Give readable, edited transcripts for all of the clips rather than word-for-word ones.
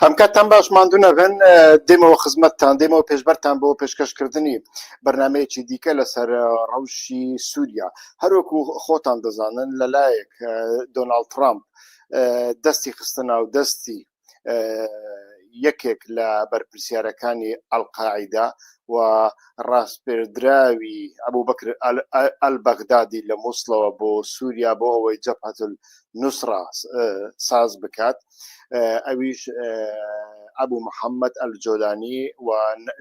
ئەم کاتتان باش ماندوو نەبن دێمەوە خزمەتتان دێمەوە پێشبەرتان بۆ پێشکەشکردنی بەرنمەیەکی دیکە لەسەر ڕەوشی سووریا هەروەکو خۆتان دەزانن لەلایەک دۆناڵد ترامپ دەستی خستە ناو دەستی یەکێک لە بەرپرسیارەکانی ئەلقاعیدە و ڕاسپێردراوی ئەبوو بەکر ئەلبەغدادی لە مووسڵەوە بۆ سووریا بۆ ئەوەی جەبهەت نوسڕە ساز بکات ئەویش ئەبوو محەممەد ئەلجۆلانی و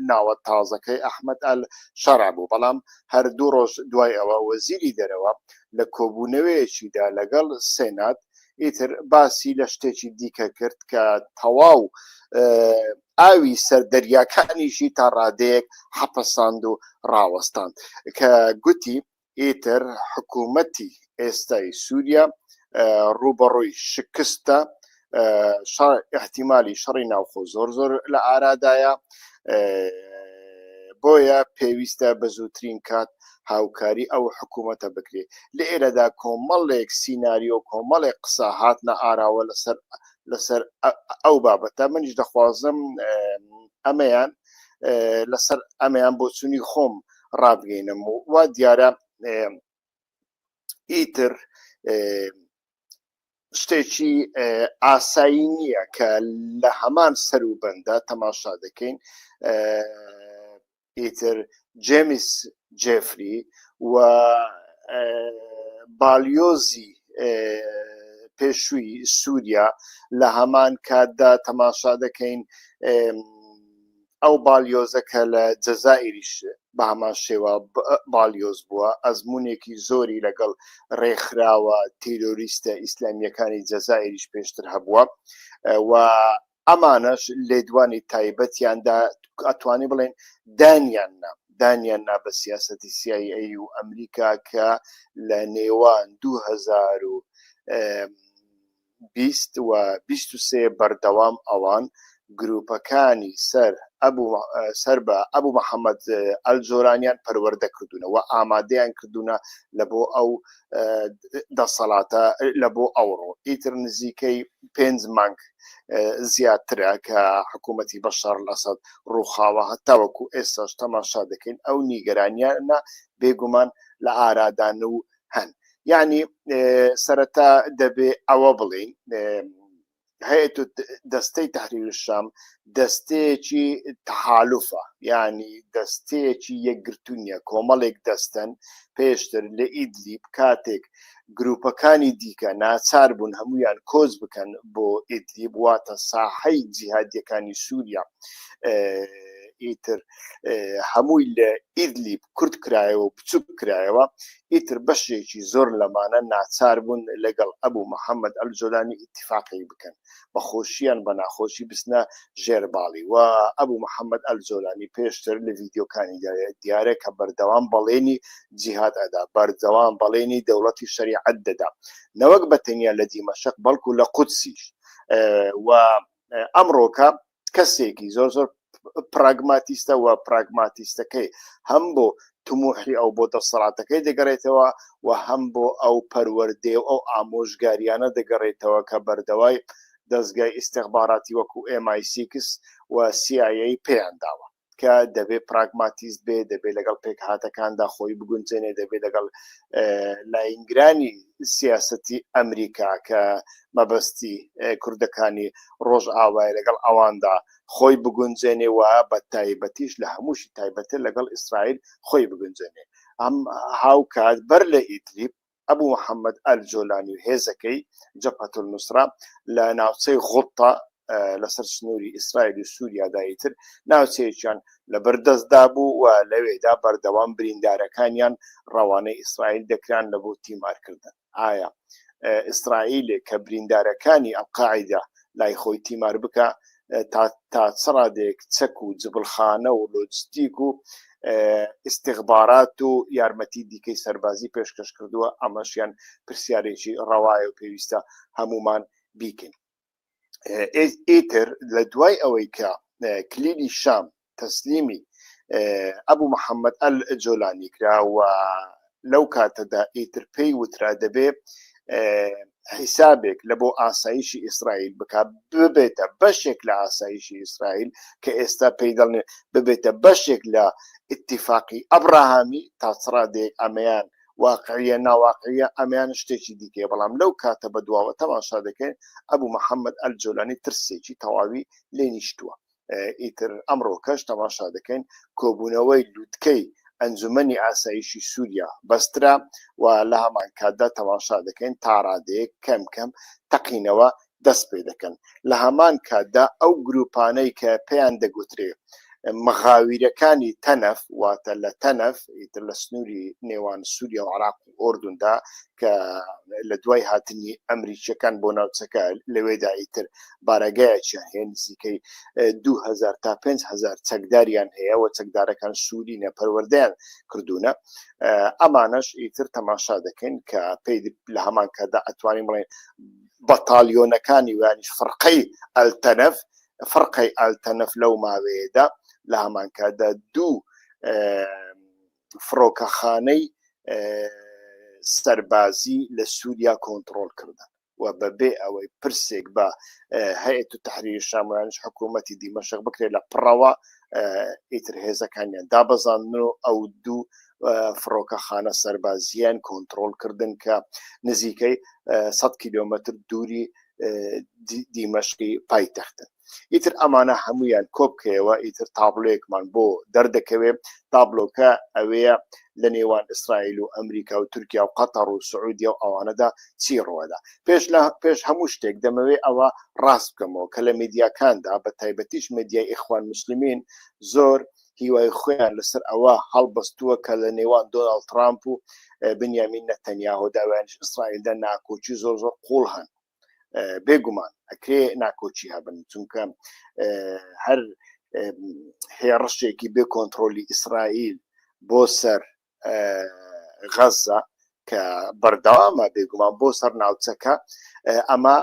ناوە تازەکەی ئەحمد ئەل شەرع بوو بەڵام هەر دوو ڕۆژ دوای ئەوە وەزیری دەرەوە لە کۆبوونەوەیەکیدا لەگەڵ سێنات ئیتر باسی لە شتێکی دیکە کرد کە تەواو ئاوی سەر دەریاکانیشی تا ڕادەیەک حەپەساند و ڕاوەستاند کە گوتی ئیتر حکوومەتی ئێستای سووریا ڕووبەڕووی شکستە احتیمالی شەڕی ناوخۆ زۆر زۆر لە ئارادایە بۆیە پێویستە بە زووترین کات هاوکاری ئەو حکوومەتە بکرێت لە ئێرەدا کۆمەڵێک سیناریۆ کۆمەڵێک قسە هاتنە ئاراوە لەسەر لەسەر ئەو بابەتە منیش دەخوازم ئەمەیان لەسەر ئەمەیان بۆچوونی خۆم ڕابگەینم و وا دیارە ئیتر شتێکی ئاسایی نییە کە لە هەمان سەروبەندە تەماشا دەکەین ئیتر جێمیس جێفری و بالیۆزی پێشووی سووریا لە هەمان کاتدا تەماشا دەکەین ئەو باڵیۆزە کە لە جەزائیریش بە هەمان شێوە باڵیۆز بووە، ئەزموونێکی زۆری لەگەڵ ڕێکخراوە تیرۆریستە ئیسلامییەکانی جەزائیریش پێشتر هەبووە و ئەمانەش لێدوانی تایبەتیان دا ئەتوانی بڵێن دانیان نا دانیان نا بە سیاسەتی CIA و ئەمریکا کە لە نێوان 2000 و 20 و 23 بەردەوام ئەوان گروپەکانی سەر ئەبوو سەر بە ئەبوو محەممەد ئەلجۆرانیان پەروەردە کردوونە و ئامادەیان کردوونە لە بۆ ئەو دەسەڵاتە لە بۆ ئەوڕۆ ئیتر نزیکەی پێنج مانگ زیاترە کە حکوومەتی بەشار ئەسەد ڕووخاوە هەتاوەکو ئێستاش تەماشا دەکەین ئەو نیگەرانیانە بێگومان لە ئارادان و هەن یعنی سەرەتا دەبێ ئەوە بڵێین هەیەت دەستەی تحریر شام دەستەیەکی تەحالفە یعنی دەستەیەکی یەکگرتوو نییە کۆمەڵێک دەستەن پێشتر لە ئیدلیب کاتێک گروپەکانی دیکە ناچار بوون هەمویان کۆچ بکەن بۆ ئیدلیب واتە ساحەی جیهادیەکانی سووریا ئیتر هەمووی لە ئیدلیب کورت کرایەوە و بچوک کرایەوە، ئیتر بەشێکی زۆر لەمانە ناچار بوون لەگەڵ ئەبو محەمەد ئەلجۆلانی ئیتیفاقێک بکەن، بە خۆشیان بە ناخۆشی بچنە ژێر باڵی و ئەبو محەمەد ئەلجۆلانی پێشتر لە ڤیدیۆکانیدا دیارە کە بەردەوام بەڵێنی جیهاد ئەدا، بەردەوام بەڵێنی دەوڵەتی شەریعەت دەدا، نەوەک بە تەنیا لە دیمەشق بەڵکو لە قودسیش و ئەمڕۆکە کەسێکی زۆر زۆر پراگماتیستە و پراگماتیستەکەی هەم بۆ تموحی ئەو بۆ دەسەڵاتەکەی دەگەڕێتەوە و هەم بۆ ئەو پەروەردەی و ئەو ئامۆژگاریانە دەگەڕێتەوە کە بەردەوای دەستگای ئیستخباراتی وەکو MI6 و CIA پێیان داوە. کە دەبێ پراگماتیست بێ، دەبێ لەگەڵ پێکهاتەکاندا خۆی بگونجێنێ، دەبێ لەگەڵ لاینگرانی سیاسەتی ئەمریکا کە مەبەستی کوردەکانی ڕۆژئاوایە لەگەڵ ئەواندا خۆی بگونجێنێ و بە تایبەتیش لە هەمووشی تایبەتتر لەگەڵ ئیسرائیل خۆی بگونجێنێ. ئەم هاوکات بەر لە ئیدلیب ئەبو محەممەد ئەلجۆلانی و هێزەکەی جەبهەت النوسرە لە ناوچەی غوتە لەسەر سنووری ئیسرائیل و سووریادا ئیتر ناوچەیەکیان لەبەردەستدا بوو و لەوێدا بەردەوام بریندارەکانیان ڕەوانەی ئیسرائیل دەکران لە بۆ تیمارکردن. ئایا ئیسرائیلێک کە بریندارەکانی ئەلقاعیدە لای خۆی تیمار بکا تا تا چ ڕادەیەک چەک و جبڵخانە و لۆجستیک و ئیستیخبارات و یارمەتی دیکەی سەربازی پێشکەش کردووە ئەمەشیان پرسیارێکی ڕەوایە و پێویستە هەمومان بیکەین. ئیتر لە دوای ئەوەی کە کلیلی شام تەسلیمی ئەبوو محەممەد ئەل جۆلانی کرا و لەو کاتەدا ئیتر پێی وترا دەبێ. حیسابێک لە بۆ ئاسایشی ئیسرائیل بکا ببێتە بەشێک لە ئاسایشی ئیسرائیل کە ئێستا پێی دەڵێن ببێتە بەشێک لە ئیتیفاقی ئەبراهامی تا چ ڕادەیەک ئەمەیان واقعیە ناواقعیە ئەمەیان شتێکی دیکەیە بەڵام لەو کاتە بەدواوە تەماشا دەکەین ئەبوو محەممەد ئەلجۆلانی ترسێکی تەواوی لێ نیشتووە. ئیتر ئەمڕۆکەش تەماشا دەکەین کۆبوونەوەی لوتکەی ئەنجومەنی ئاسایشی سووریا بەسترا و لە هەمان کاتدا تەماشا دەکەین تاڕادەیەک کەم کەم تەقینەوە دەست پێ دەکەن لە هەمان کاتدا ئەو گروپانەی کە پێیان دەگوترێ مغاویرەکانی تەنەف واتە لە تەنەف ئیتر لە سنووری نێوان سووریا و عراق و ئۆردوندا کە لە دوای هاتنی ئەمریکیەکان بۆ ناوچەکە لەوێدا ئیتر بارەگایەکیان هەیە نزیکەی 2000 تا 5000 چەکداریان هەیە و چەکدارەکان سوورینە پەروەردەیان کردوونە ئەمانەش ئیتر تەماشا دەکەین کە پێی لە هەمان کاتدا ئەتوانین بڵێن بەتالیۆنەکانی ویانیش فڕقەی ئەلتەنەف فڕقەی ئەلتەنەف لەو ماوەیەدا لە هەمان کاتدا دوو فڕۆکەخانەی سەربازی لە سووریا کۆنتڕۆڵ کردن و بەبێ ئەوەی پرسێک بە هەیئەت تەحریر شام ویانیش حکوومەتی دیمەشق بکرێت لە پڕەوە ئیتر هێزەکانیان دابەزاندن و ئەو دوو فڕۆکەخانە سەربازیان کۆنتڕۆڵ کردن کە نزیکەی 100 کیلۆمەتر دووری دیمەشقی پایتەختن. ئیتر ئەمانە هەمویان کۆبکەیەوە ئیتر تابلۆیەکمان بۆ دەردەکەوێ تابلۆکە ئەوەیە لە نێوان ئیسرائیل و ئەمریکا و تورکیا و قەتەڕ و سعودیە و ئەوانەدا چی ڕوەدا پێش لە پێش هەموو شتێک دەمەوێ ئەوە ڕاست بکەمەوە کە لە میدیاکاندا بە تایبەتیش میدیای ئیخوان مسلمین زۆر هیوای خۆیان لەسەر ئەوە هەڵبەستووە کە لە نێوان دۆناڵد ترامپ و بنیامین نەتەنیاهۆدا ویانیش ئیسرائیلدا ناکۆکی زۆر زۆر قوڵ هەن بێگومان ئەکرێ ناکۆکی هەبن چونکە هەر هێڕشێکی بێ کۆنتترۆلی ئیسرائیل بۆ سەر غەزە کە بەردەوامە بێگومان بۆ سەر ناوچەکە ئەمە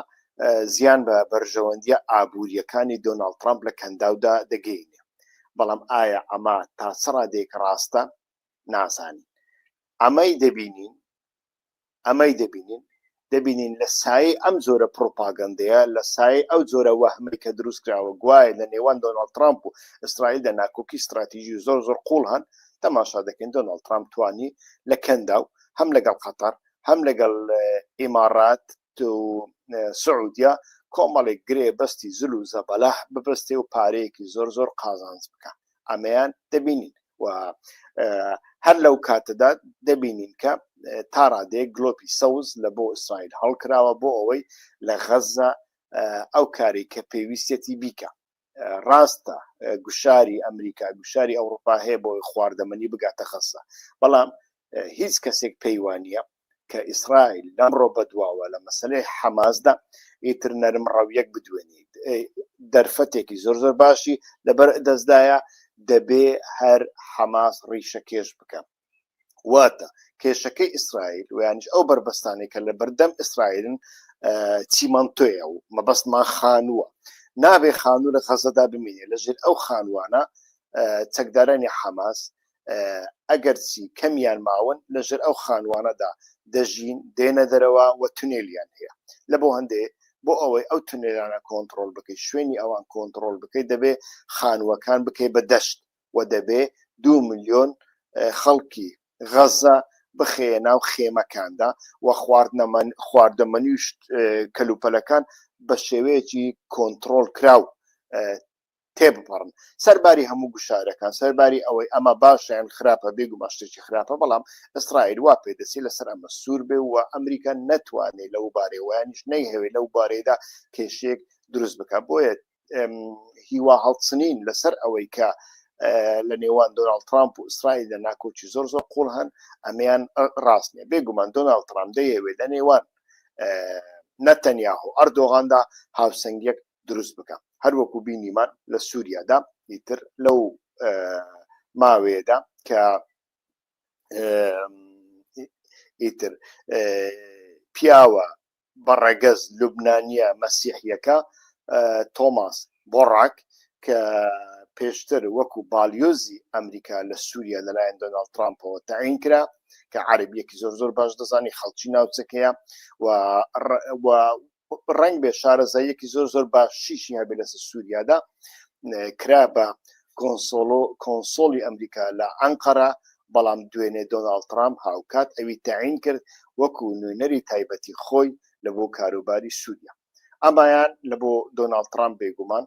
زیان بە بەرژەوەندیە ئابووریەکانی دۆناڵد ترامپ لە کەنداودا دەگەینێ بەڵام ئایا ئەمە تا چ ڕادەیەک ڕاستە نازانین ئەمەی دەبینین ئەمەی دەبینین، دەبینین لە سایەی ئەم جۆرە پڕوپاگەندەیە، لە سایەی ئەو جۆرە وەهمەی کە دروست کراوە، گوایە لە نێوان دۆناڵد ترامپ و ئیسرائیلدا ناکۆکی ستراتیژی زۆر زۆر قووڵ هەن، تەماشا دەکەین دۆناڵد ترامپ توانی لە کەنداو هەم لەگەڵ قەتەر، هەم لەگەڵ ئیماڕات و سعودیە کۆمەڵێک گرێ بەستی زل و زەبەلاح ببەستێ و پارەیەکی زۆر زۆر قازانج بکا. ئەمەیان دەبینین و هەر لەو کاتەدا دەبینین کە تا ڕادەیەک گلۆپی سەوز لە بۆ ئیسرائیل هەڵکراوە بۆ ئەوەی لە غەزە ئەو کاری کە پێویستەتی بیکە ڕاستە گوشاری ئەمریکا گوشاری ئەوروپا هەیە بۆی خواردەمەنی بگاتە غەزە بەڵام هیچ کەسێک پێی وانە کە ئیسرائیل لەمڕۆ بەدواوە لە مەسلەی حەماسدا ئیتر نەرم ڕەویەک بدوێنیت دەرفەتێکی زۆر زۆر باشی لەبەر دەستدایە دەبێ هەر حەماس ڕیشە کێش بکە واتە کێشەکەی ئیسرائیل ویانش ئەو بەربەستانەی کە لە بەردەم ئیسرائیلن چیمەنتۆیە و مەبەستمان خانووە نابێ خانوو لە غەزەدا بمینێ لەژێر ئەو خانوانە چەکدارانی حەماس ئەگەرچی کەمیان ماون لەژێر ئەو خانوانەدا دەژین دێنە دەرەوە و تونێلیان هەیە لە بۆ هەندێ بۆ ئەوەی ئەو تونێلانە کۆنتڕۆڵ بکەیت شوێنی ئەوان کۆنتڕۆڵ بکەیت دەبێ خانووەکان بکەی بە دەشت و دەبێ دو ملیۆن خەڵکی غەزە بخەیە ناو خێمەکاندا و خواردەمەنی و کەلوپەلەکان بە شێوەیەکی کۆنتڕۆڵ کراو تێبپەڕن سەرباری هەموو گوشارەکان سەرباری ئەوەی ئەمە باشە یان خراپە بێگومان شتێکی خراپە بەڵام ئیسرائیل وا پێدەچێت لەسەر ئەمە سوور بێ و ئەمریکا نەتوانێت لەو بارەیەوە یانیش نەیهەوێت لەو بارەیەدا کێشەیەک دروست بکات بۆیە هیوا هەڵچنین لەسەر ئەوەی کە لە نێوان دۆناڵد ترامپ و ئیسرائیل لە ناکۆکی زۆر زۆر قوڵ هەن ئەمەیان ڕاست نییە بێگومان دۆناڵد ترامپ دەیەوێت لە نێوان نەتەنیاهۆ ئەردۆغاندا هاوسەنگیەک دروست بکە هەروەکو بینیمان لە سووریادا ئیتر لەو ماوەیەدا کە ئیتر پیاوە بەڕەگەز لوبنانیە مەسیحیەکە تۆماس بۆڕاک کە پێشتر وەکو بالیۆزی ئەمریکا لە سووریا لەلایەن دۆناڵد ترامپەوە تەعین کرا. کە عەرەبیەکی زۆر زۆر باش دەزانی خەڵکی ناوچەکەیە و و ڕەنگ بێ شارەزاییەکی زۆر زۆر باشیشی هەبێ لەسەر سووریادا کرا بە کۆنسۆڵۆ کۆنسۆڵی ئەمریکا لە ئەنقەرە بەڵام دوێنێ دۆناڵد ترامپ هاوکات ئەوی تەعین کرد وەکو نوێنەری تایبەتی خۆی لە بۆ کاروباری سووریا ئەمایان لە بۆ دۆناڵد ترامپ بێگومان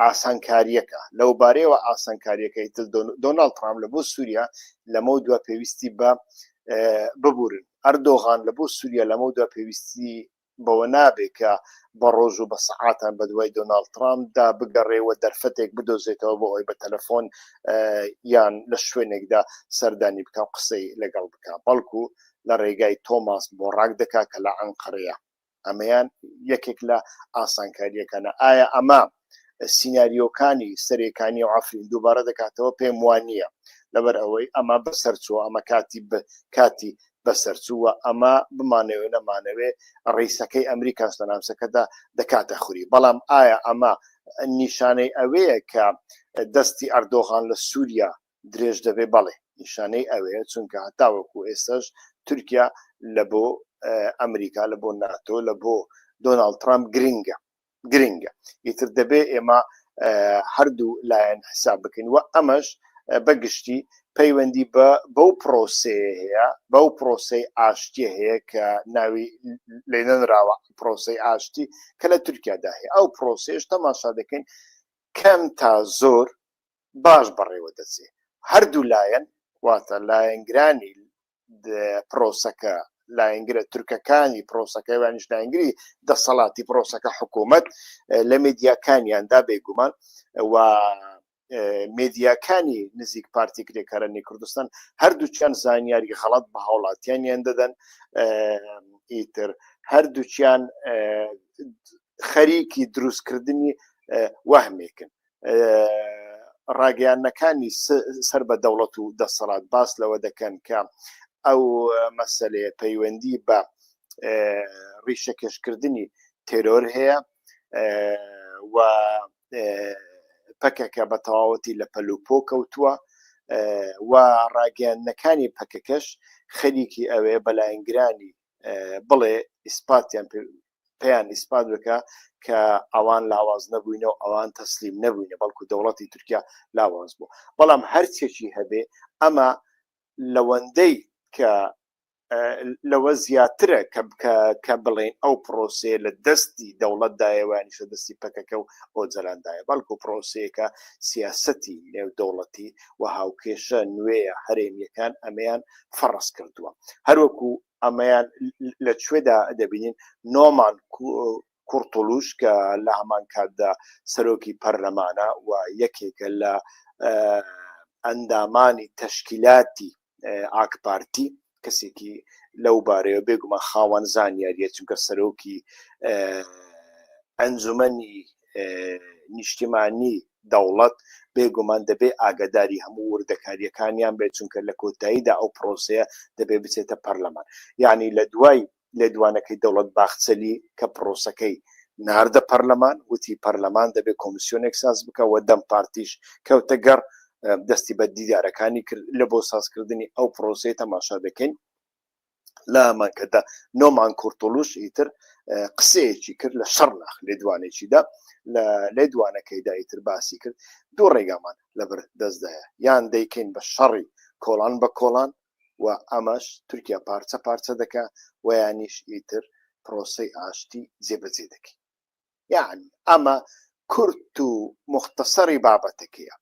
ئاسانکارییەکە لەوبارەیەوە ئاسانکارییەکەی تر دۆناڵد ترامپ لە بۆ سووریا لەمە دوا پێویستی بە ببورن ئەردۆغان لە بۆ سووریا لەمە دوا پێویستی بەوە نابێ کە بە ڕۆژ و بە سەعاتان بە دوای دۆناڵد ترامپدا بگەڕێ و دەرفەتێک بدۆزێتەوە بۆ ئەوی بە تەلەفۆن یان لە شوێنێکدا سەردانی بکە و قسەی لەگەڵ بکە بەڵکو لە ڕێگای تۆماس بۆڕاک دەکا کە لە ئەنقەرەیە ئەمەیان یەکێک لە ئاسانکارییەکانە. ئایا ئەمە سیناریۆکانی سەرێکانی و عەفرین دووبارە دەکاتەوە؟ پێم وا نییە. لەبەر ئەوەی ئەمە بەسەرچووە، ئەمە کاتی کاتی بەسەرچووە، ئەمە بمانەوێ نەمانەوێ ڕیسەکەی ئەمریکاش لە ناوچەکەدا دەکاتە خوری. بەڵام ئایا ئەمە نیشانەی ئەوەیە کە دەستی ئەردۆغان لە سووریا درێژ دەبێ؟ بەڵێ نیشانەی ئەوەیە، چونکە هەتاوەکو ئێستاش تورکیا لە بۆ ئەمریکا، لە بۆ ناتۆ، لە بۆ دۆناڵد ترامپ گرنگە گرنگە. ئیتر دەبێ ئێمە هەردوو لایەن حساب بکەین و ئەمەش بە گشتی پەیوەندی بە بەو پرۆسەیە هەیە، بەو پرۆسەی ئاشتیە هەیە کە ناوی لێنەنراوە پرۆسەی ئاشتی کە لە تورکیادا هەیە. ئەو پرۆسەیەش تەماشا دەکەین کەم تا زۆر باش بەڕێوە دەچێ. هەردوو لایەن واتە لایەنگرانی پرۆسەکە، لایەنگرە تورکەکانی پرۆسەکە یانیش لایەنگری دەسەڵاتی پرۆسەکە حکوومەت لە میدیاکانیاندا بێگومان و مێدیاکانی نزیک پارتی کرێکارانی کوردستان هەردووکیان زانیاری غەڵەت بە هاوڵاتیانیان دەدەن ئیتر هەردووکیان خەریکی دروستکردنی وەهمێکن ڕاگەیاندنەکانی سەر بە دەوڵەت و دەسەڵات باس لەوە دەکەن کە ئەو مەسەلەیە پەیوەندی بە ڕیشەکێشکردنی تێرۆر هەیە و پەکەکە بە تەواوەتی لە پەلوپۆ کەوتووە و ڕاگەیاندنەکانی پەکەکەش خەریکی ئەوێ بە لایەنگرانی بڵێ ئیسپاتیان پێیان ئیسپات بکە کە ئەوان لاواز نەبووینە و ئەوان تەسلیم نەبووینە بەڵکو دەوڵەتی تورکیا لاواز بوو بەڵام هەرچێکی هەبێ ئەمە لەوەندەی کە لەوە زیاترە کە کە بڵێن ئەو پرۆسەیە لە دەستی دەوڵەتدایە وانیشە دەستی پەکەکە و ئۆجەلاندایە بەڵکو پرۆسەیەکە سیاسەتی نێودەوڵەتی و هاوکێشە نوێیە هەرێمیەکان ئەمەیان فەڕز کردووە هەروەکو ئەمەیان لە کوێدا دەبینین نۆمان کورتڵوش کە لە هەمان کاتدا سەرۆکی پەرلەمانە و یەکێکە لە ئەندامانی تەشکیلاتی ئاکپارتی کەسێکی لەو بارەیەوە بێگومان خاوەن زانیاریە چونکە سەرۆکی ئەنجومەنی نیشتیمانی دەوڵەت بێگومان دەبێ ئاگاداری هەموو وردەکاریەکانیان بێت چونکە لە کۆتاییدا ئەو پرۆسەیە دەبێ بچێتە پەرلەمان یعنی لە دوای لێدوانەکەی دەوڵەت باخچەلی کە پرۆسەکەی ناردە پەرلەمان وتی پەرلەمان دەبێ کۆمیسیۆنێک ساز بکە و دەم پارتیش کەوتە گەڕ دەستی بە دیدارەکانی کرد لە بۆ سازکردنی ئەو پرۆسەی تەماشا دەکەین لە هەمانکەدا نۆمان کورتۆلوش ئیتر قسەیەکی کرد لە شەڕناخ لێدوانێکیدا لە لێدوانەکەیدا ئیتر باسی کرد دوو ڕێگامان لەبەر دەستدایە یان دەیکەین بە شەڕی کۆڵان بە کۆڵان و ئەمەش تورکیا پارچە پارچە دەکا و یانیش ئیتر پرۆسەی ئاشتی جێبەجێ دەکەین. یەعنی ئەمە کورت و موختەسەڕی بابەتەکەیە.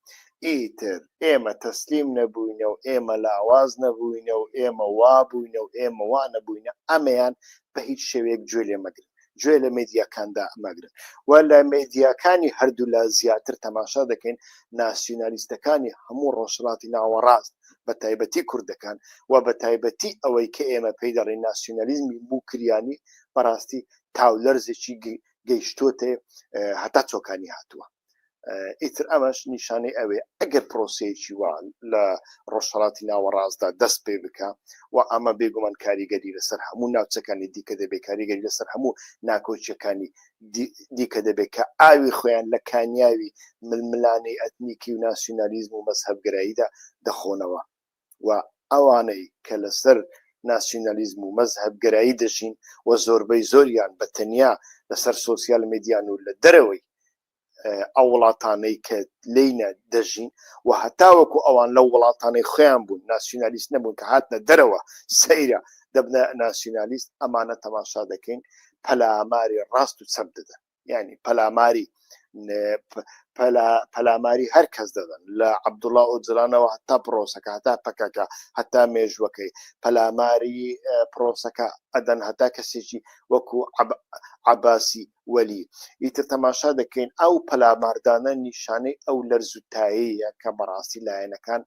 ئیتر ئێمە تەسلیم نەبووینە و ئێمە لاواز نەبووینە و ئێمە وا بووینە و ئێمە وا نەبووینە، ئەمەیان بە هیچ شێوەیەک گوێ لێ مەگرن، گوێ لە مێدیاکاندا مەگرن و لە مێدیاکانی هەردوولا زیاتر تەماشا دەکەین ناسیونالیستەکانی هەموو ڕۆژهەڵاتی ناوەڕاست بە تایبەتی کوردەکان و بە تایبەتی ئەوەی کە ئێمە پێی دەڵێین ناسیونالیزمی موکریانی بەڕاستی تاولەرزێکی گەیشتۆتێ هەتا چۆکانی هاتووە ئیتر ئەمەش نیشانەی ئەوێ ئەگەر پرۆسەیەکی وا لە ڕۆژهەڵاتی ناوەڕاستدا دەست پێ بکە و ئەمە بێگومان کاریگەری لەسەر هەموو ناوچەکانی دیکە دەبێت کاریگەری لەسەر هەموو ناکۆکیەکانی دیکە دەبێت کە ئاوی خۆیان لە کانیاوی ململانێی ئەتنیکی و ناسیونالیزم و مەزهەبگەراییدا دەخۆنەوە و. ئەوانەی کە لەسەر ناسیونالیزم و مەزهەبگەرایی دەژین و زۆربەی زۆریان بە تەنیا لەسەر سۆسیال میدیان و لە دەرەوەی ئەو وڵاتانەی کە لێینە دەژین و هەتاوەکو ئەوان لەو وڵاتانەی خۆیان بوون ناسیونالیست نەبوون کە هاتنە دەرەوە سەیرە دەبنە ناسیونالیست ئەمانە تەماشا دەکەین پەلاماری ڕاست و چەپ دەدەن یعنی پەلاماری پەلاماری هەر کەس دەدەن لە عەبدوڵا ئۆجەلانەوە هەتا پرۆسەکە هەتا پەکەکە هەتا مێژوەکەی پەلاماری پرۆسەکە ئەدەن هەتا کەسێکی وەکو عەباسی وەلی ئیتر تەماشا دەکەین ئەو پەلاماردانە نیشانەی ئەو لەرز و تایەیە کە بەڕاستی لایەنەکان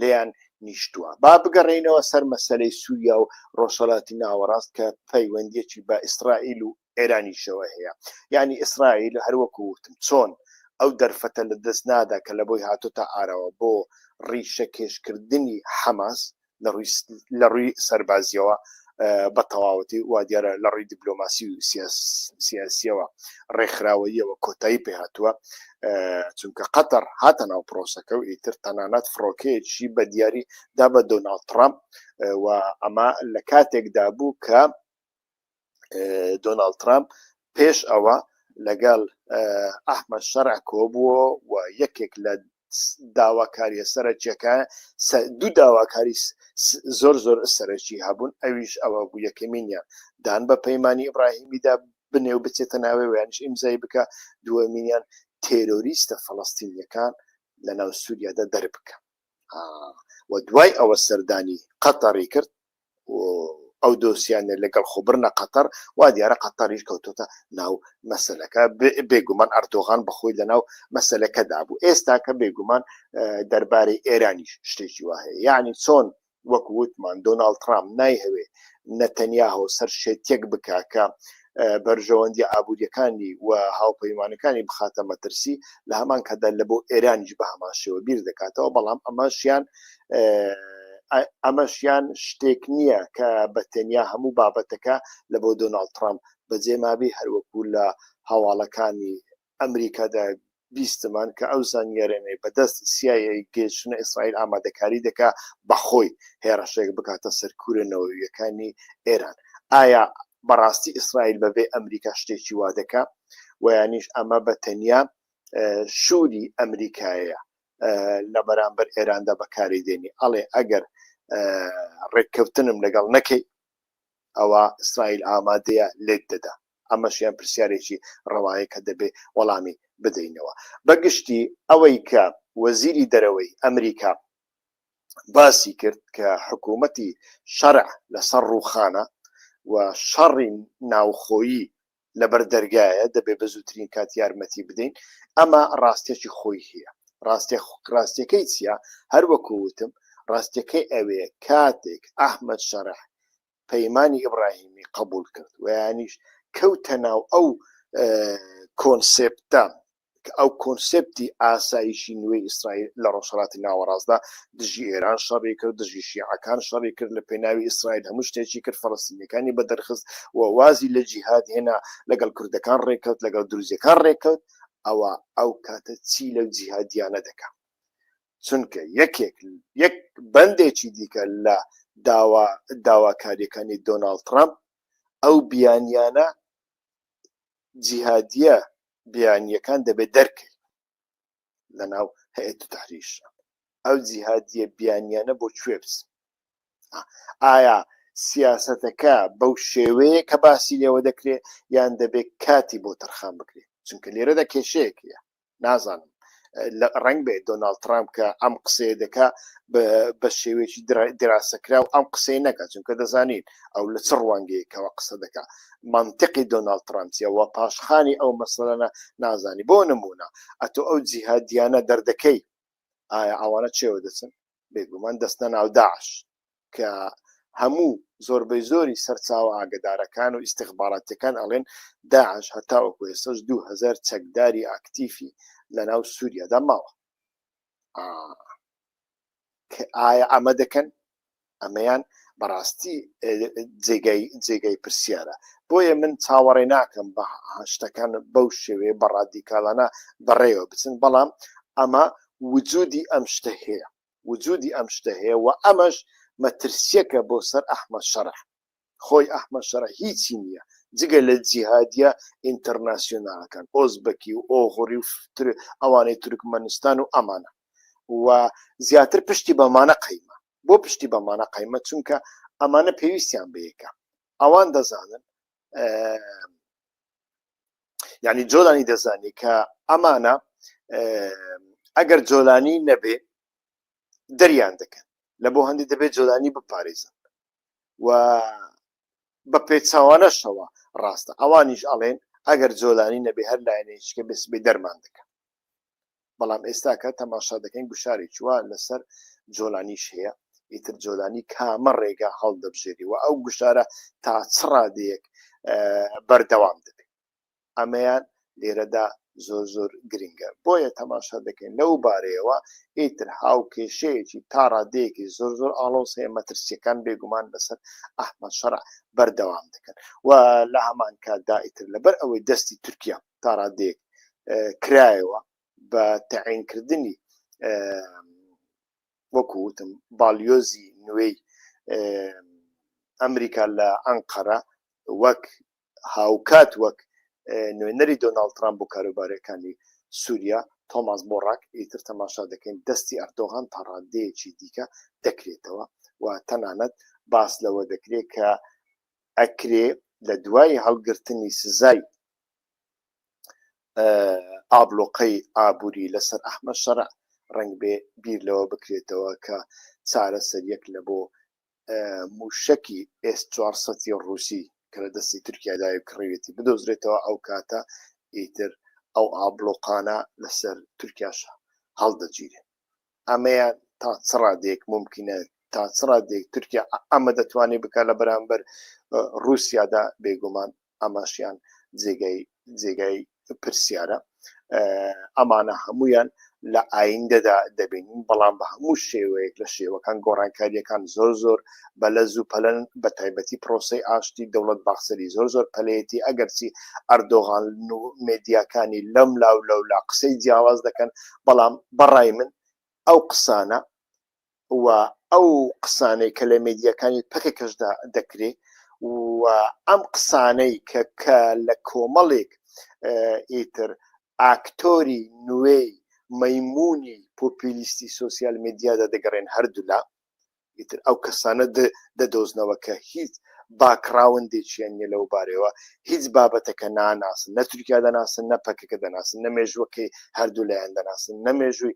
لێیان نیشتووە. با بگەڕێینەوە سەر مەسەلەی سووریا و ڕۆژهەڵاتی ناوەڕاست کە پەیوەندییەکی بە ئیسرائیل و ئێرانیشەوە هەیە. یانی ئیسرائیل هەروەکو وتم چۆن ئەو دەرفەتە لە دەست نادا کە لە بۆی هاتۆتە ئاراوە بۆ ڕیشەکێشکردنی حەماس، لە ڕووی سەربازیەوە بە تەواوەتی وا دیارە لە ڕووی دیپلۆماسی و سیاسیەوە ڕێکخراوەییەوە کۆتایی پێ هاتووە چونکە قەتەر هاتە ناو پرۆسەکە و ئیتر تەنانەت فڕۆکەیەکی بە دیاری دا بە دۆناڵد ترامپ و ئەمە لە کاتێکدا بوو کە دۆناڵد ترامپ پێش ئەوە لەگەڵ ئەحمەد شەرع کۆبووە و یەکێک لە داواکاریە سەرەکیەکە دوو داواکاری زۆر زۆر سەرەکی هەبوون ئەویش ئەوە بوو یەکەمینیان دان بە پەیمانی ئیبراهیمیدا بنێ و بچێتە ناوێ ویانش ئیمزای بکە دووەمینیان تێرۆریستە فەڵەستینیەکان لە ناو سووریادا دەربکە و دوای ئەوە سەردانی قەتەڕی کرد و ئەو دۆسیانە لەگەڵ خۆ بڕنە قەتەر وا دیارە قەتەریش کەوتۆتە ناو مەسەلەکە بێگومان ئەردۆغان بەخۆی لەناو مەسەلەکەدا بوو ئێستا کە بێگومان دەربارەی ئێرانیش شتێکی وا هەیە یعنی چۆن وەک وتمان دۆناڵد ترامپ نایهەوێ نەتەنیاهۆ سەر شێتێک بکا کە بەرژەوەندی ئابووریەکانی و هاوپەیمانەکانی بخاتە مەترسی لە هەمان کاتدا لە بۆ ئێرانیش بە هەمان شێوە بیر دەکاتەوە بەڵام ئەمەشیان ئەمەشیان شتێک نییە کە بە تەنیا هەموو بابەتەکە لە بۆ دۆناڵد ترامپ بەجێ مابی هەروەکو لە هەواڵەکانی ئەمریکادا بیستمان کە ئەو زانیارانەی بەدەست CIA گەیشتنە ئیسرائیل ئامادەکاری دەکا بەخۆی هێڕەشەیەک بکاتە سەر کورە نەوەوییەکانی ئێران. ئایا بەڕاستی ئیسرائیل بەبێ ئەمریکا شتێکی وا دەکا؟ وەیانیش ئەمە بە تەنیا شوری ئەمریکایە لە بەرامبەر ئێراندا بەکاری دێنی ئەڵێ ئەگەر ڕێککەوتنم لەگەڵ نەکەی ئەوا ئیسرائیل ئامادەیە لێت دەدا؟ ئەمەشیان پرسیارێکی ڕەوایە کە دەبێ وەڵامی بدەینەوە. بە گشتی ئەوەی کە وەزیری دەرەوەی ئەمریکا باسی کرد کە حکوومەتی شەرع لەسەر ڕووخانە و شەڕی ناوخۆیی لەبەر دەرگایە دەبێ بە زووترین کات یارمەتی بدەین ئەمە ڕاستێکی خۆی هەیە ڕاستێ ڕاستیەکەی چییە هەر وەکو وتم ڕاستیەکەی ئەوەیە کاتێک ئەحمەد شەرع پەیمانی ئیبراهیمی قبول کرد و یانیش کەوتە ناو ئەو کۆنسێپتە ئەو کۆنسێپتی ئاسایشی نوێی ئیسرائیل لە ڕۆژهەڵاتی ناوەڕاستدا دژی ئێران شەڕی کرد دژی شیعەکان شەڕی کرد لە پێناوی ئیسرائیل هەموو شتێکی کرد فەڵەستینیەکانی بەدەرخست و وازی لە جیهاد هێنا لەگەڵ کوردەکان ڕێکەوت لەگەڵ دروزیەکان ڕێکەوت ئەوە ئەو کاتە چی لەو جیهادیانە دەکا چونکە یەکێک یەک بەندێکی دیکە لە داوا داواکاریەکانی دۆناڵد ترامپ ئەو بیانیانە جیهادیە بیانیەکان دەبێت دەرکەی لەناو هەیئەت تەحریر شام ئەو جیهادیە بیانیانە بۆ کوێ بچن ئایا سیاسەتەکە بەو شێوەیە کە باسی لێوە دەکرێت یان دەبێت کاتی بۆ تەرخان بکرێت چونکە لێرەدا کێشەیەک هەیە نازانم ڕەنگ بێت دۆناڵد ترامپ کە ئەم قسەیە دەکا بە شێوەیەکی دراسەکرا و ئەم قسەی نەکات چونکە دەزانین ئەو لە چ ڕوانگەیەکەوە قسە دەکا منطقی دۆناڵد ترامپ چیە و پاشخانی ئەو مەسەلەنە نازانی بۆ نمونە ئەتۆ ئەو جیهادیانە دەردەکەی ئایا ئەوانە چێوە دەچن بێگومان دەستنە ناو داعش کە هەموو زۆربەی زۆری سەرچاوە ئاگەدارەکان و ئیستخباراتیەکان ئەڵێن داعش هەتاوەکو ئێستاش 2000 چەکداری ئاکتیفی لەناو سووریادا ماوە کە ئایا ئەمە دەکەن ئەمەیان بەڕاستی جێگای جێگای پرسیارە بۆیە من چاوەڕێ ناکەم بە شتەکان بەو شێوەیە بە ڕادیکالانە بەڕێوە بچن بەڵام ئەمە وجودی ئەم شتە هەیە. وجودی ئەم شتە هەیە و ئەمەش مەترسیەکە بۆ سەر ئەحمەد شەرع. خۆی ئەحمەد شەرع هیچی نییە جگە لە جیهادیە ئینتەرناسیۆنالەکان، ئۆزبەکی و ئۆغوری و ئەوانەی تورکمەنستان و ئەمانە و زیاتر پشتی بەمانە قەیمە. بۆ پشتی بەمانە قەیمە؟ چونکە ئەمانە پێویستیان بەیەکە. ئەوان دەزانن یعنی جۆلانی دەزانی کە ئەمانە ئەگەر جۆلانی نەبێ دەریان دەکەن لە بۆ هەندی دەبێت جۆلانی بپارێزن و بە پێچەوانەشەوە ڕاستە ئەوانیش ئەڵێن ئەگەر جۆلانی نەبێ هەر لایەنێکیکە بێ سبەی دەرمان دەکەن بەڵام ئێستاکە تەماشا دەکەین گوشارێکی وا لەسەر جۆلانیش هەیە ئیتر جۆلانی کامە ڕێگا هەڵدەبژێری و ئەو گوشارە تا چ ڕادەیەک بەردەوام دەبێت ئەمەیان لێرەدا زۆر زۆر گرنگە بۆیە تەماشا دەکەین لەو بارەیەوە ئیتر هاوکێشەیەکی تا ڕادەیەکی زۆر زۆر ئاڵۆز هەیە مەترسیەکان بێگومان لەسەر ئەحمەد شەرع بەردەوام دەکەن و لە هەمان کاتدا ئیتر لەبەر ئەوەی دەستی تورکیا تا ڕادەیەک کرایەوە بە تەعینکردنی وەکو وتم باڵیۆزی نوێی ئەمریکا لە ئەنقەرە وەک هاوکات وەک نوێنەری دۆناڵد ترامپ بۆ کاروبارەکانی سووریا تۆماس بۆڕاک ئیتر تەماشا دەکەین دەستی ئەردۆغان تا ڕادەیەکی دیکە دەکرێتەوە و تەنانەت باس لەوە دەکرێت کە ئەکرێ لە دوای هەڵگرتنی سزای ئابلۆقەی ئابووری لەسەر ئەحمەد شەرع ڕەنگبێ بیر لەوە بکرێتەوە کە چارەسەریەک لە بۆ مووشەکی ئێس 400 ی ڕووسی کە لە دەستی تورکیادایە و کڕیوێتی بدۆزرێتەوە ئەو کاتە ئیتر ئەو ئابلۆقانە لەسەر تورکیاش هەڵدەگیرێن. ئەمەیان تا چ ڕادەیەک مومکینە تا چ ڕادەیەک تورکیا ئەمە دەتوانێت بکات لە بەرامبەر ڕووسیادا بێگومان ئەمەشیان جێگای جێگای پرسیارە ئەمانە هەمویان لە ئایندەدا دەبینین بەڵام بە هەموو شێوەیەک لە شێوەکان گۆڕانکاریەکان زۆر زۆر بەلەز و پەلەن بە تایبەتی پرۆسەی ئاشتی دەوڵەت باخچەلی زۆر زۆر پەلەیەتی ئەگەرچی ئەردۆغان و مێدیاکانی لەم لاو لەولا قسەی جیاواز دەکەن بەڵام بەڕای من ئەو قسانە و ئەو قسانەی کە لە مێدیاکانی پەکەکەشدا دەکرێ و ئەم قسانەی کە کە لە کۆمەڵێک ئیتر ئاکتۆری نوێی مەیمونی پۆپیلیستی سۆسیال مێدیادا دەگەڕێن هەردوولا ئیتر ئەو کەسانە دەدۆزنەوە کە هیچ باکڕاوندێکیان نیە لەو بارەوە هیچ بابەتەکە ناناسن نە تورکیا دەناسن نە پەکەکە دەناسن نە مێژوەکەی هەردوو لایەن دەناسن نە مێژووی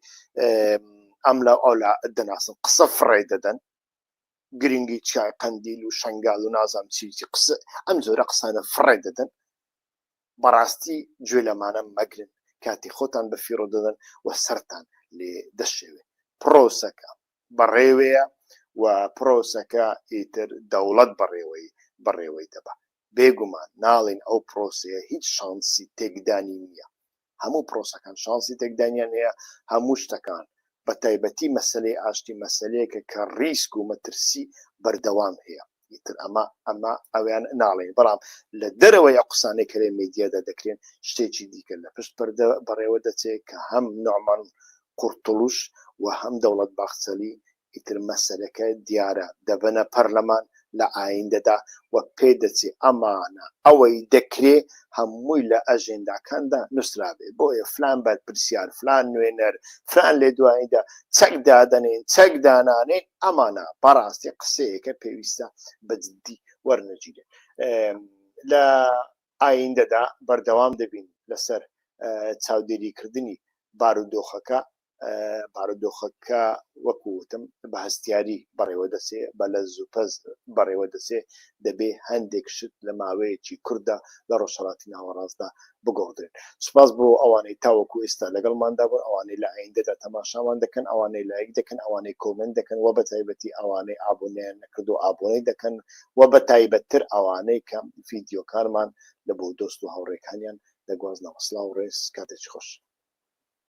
ئەم لە ئەولا دەناسن قسە فڕێ دەدەن گرنگی چیای قەندیل و شنگال و نازام چی قسە ئەم جۆرە قسانە فڕێ دەدەن بەڕاستی گوێ لەمانە مەگرن کاتی خۆتان بە فیڕۆ دەدەن و سەرتان لێ دەشێوێ پرۆسەکە بەڕێوەیە و پرۆسەکە ئیتر دەوڵەت بەڕێوەی بەڕێوەی دەبا. بێگومان ناڵێین ئەو پرۆسەیە هیچ شانسی تێکدانی نییە. هەموو پرۆسەکان شانسی تێکدانیان هەیە، هەموو شتەکان بە تایبەتی مەسەلەی ئاشتی مەسەلەیەکە کە ڕیسک و مەترسی بەردەوام هەیە. ئیتر ئەمە ئەمە ئەویان ناڵێین بەڵام لە دەرەوەی ئەو قسانەی کە لە مێدیادا دەکرێن شتێکی دیکە لە پشت پەردە بەڕێوە دەچێت کە هەم نوعمان قورتڵوش و هەم دەوڵەت باخچەلی ئیتر مەسەلەکە دیارە دەبەنە پەرلەمان لە ئایندەدا و پێدەچێ ئەمانە ئەوەی دەکرێ هەمووی لە ئەژێنداکاندا نوسرابێ بۆیە فلان بەرپرسیار فلان نوێنەر فلان لێدوانیدا چەک دادەنێین چەک دانانێین ئەمانە بەڕاستی قسەیەکە پێویستە بە جدی وەرنەگیرێت لە ئایندەدا بەردەوام دەبین لەسەر چاودێریکردنی بارودۆخەکە بارودۆخەکە وەکو وتم بە هەستیاری بەڕێوە دەچێ بە لەز و پەز بەڕێوە دەچێ دەبێ هەندێک شت لە ماوەیەکی کورتدا لە ڕۆژهەڵاتی ناوەڕاستدا بگۆڕدرێن. سوپاس بۆ ئەوانەی تاوەکو ئێستا لەگەڵماندا بوون، ئەوانەی لە ئایندەدا تەماشامان دەکەن، ئەوانەی لایک دەکەن، ئەوانەی کۆمێنت دەکەن و بەتایبەتی ئەوانەی ئابۆنەیان نەکردووە ئابۆنەی دەکەن و بەتایبەتتر ئەوانەی کە ڤیدیۆکانمان لە بۆ دۆست و هاوڕێکانیان دەگوازنەوە. سڵاو و ڕێز، کاتێکی خۆش.